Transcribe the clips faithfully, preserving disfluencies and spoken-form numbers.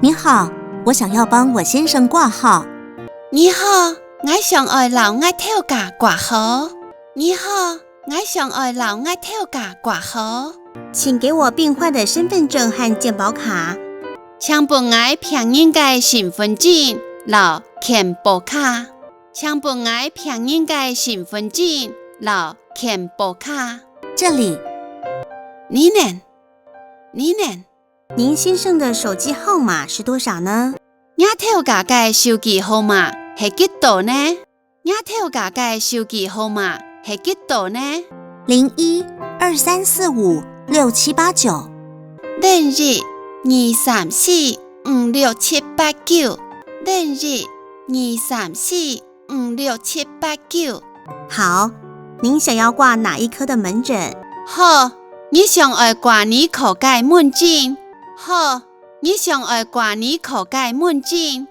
你好，我想要帮我先生挂号。你好，𠊎想愛摎𠊎頭家掛號。你好，𠊎想愛摎𠊎頭家掛號。请给我病患的身份证和健保卡。请分𠊎病人个身份證摎健保卡。请分𠊎病人个身份證摎健保卡。这里。呢等，呢等。您先生的手机号码是多少呢？若頭家个手機號碼係幾多呢？若頭家个手機號碼係幾多呢？零一二三四五六七八九。零一二三四五六七八九。零一二三四五六七八九。好，您想要挂哪一科的门诊？好，你想愛挂哪科个门诊？好，你想愛挂哪科个门诊？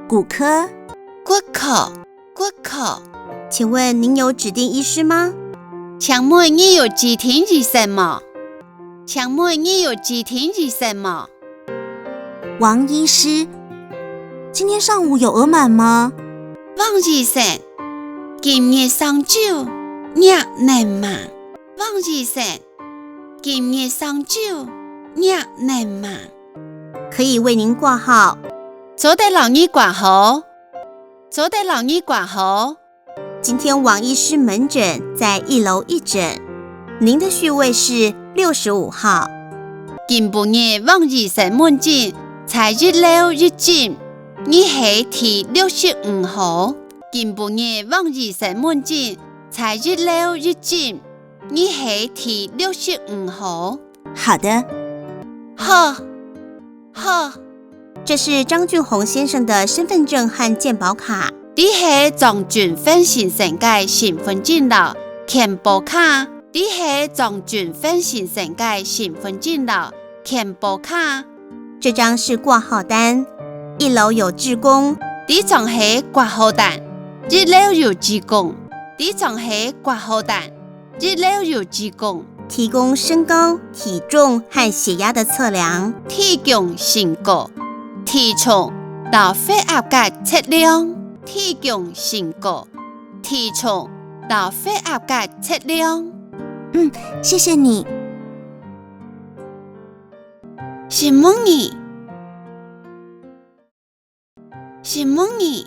骨科。骨科，骨科。请问您有指定医师吗？请问你有指定医生无？请问你有指定医生无？王医师，今天上午有额满吗？王医生，今日上晝若能满？王医生，今日上晝若能满？可以为您挂号。做得摎你挂號。做得摎你挂號。今天王医师门诊在一楼一诊，您的序位是六十五号。今晡日王醫生门诊在一樓一診，你係第六十五號。今晡日王醫生门診在一樓一診，你係第六十五號。好的。好，好。这是张俊宏先生的身份证和健保卡。这係张俊宏先生个身份證摎健保卡。这係张俊宏先生个身份證摎健保卡。这张是挂号单，一楼有志工。这张係挂號單，一樓有志工。这张係挂號單，一樓有志工。提供身高、体重和血压的测量。提供身高、体重摎血压个测量。提供身高、体重摎血压个测量。嗯，谢谢你。承蒙你。承蒙你。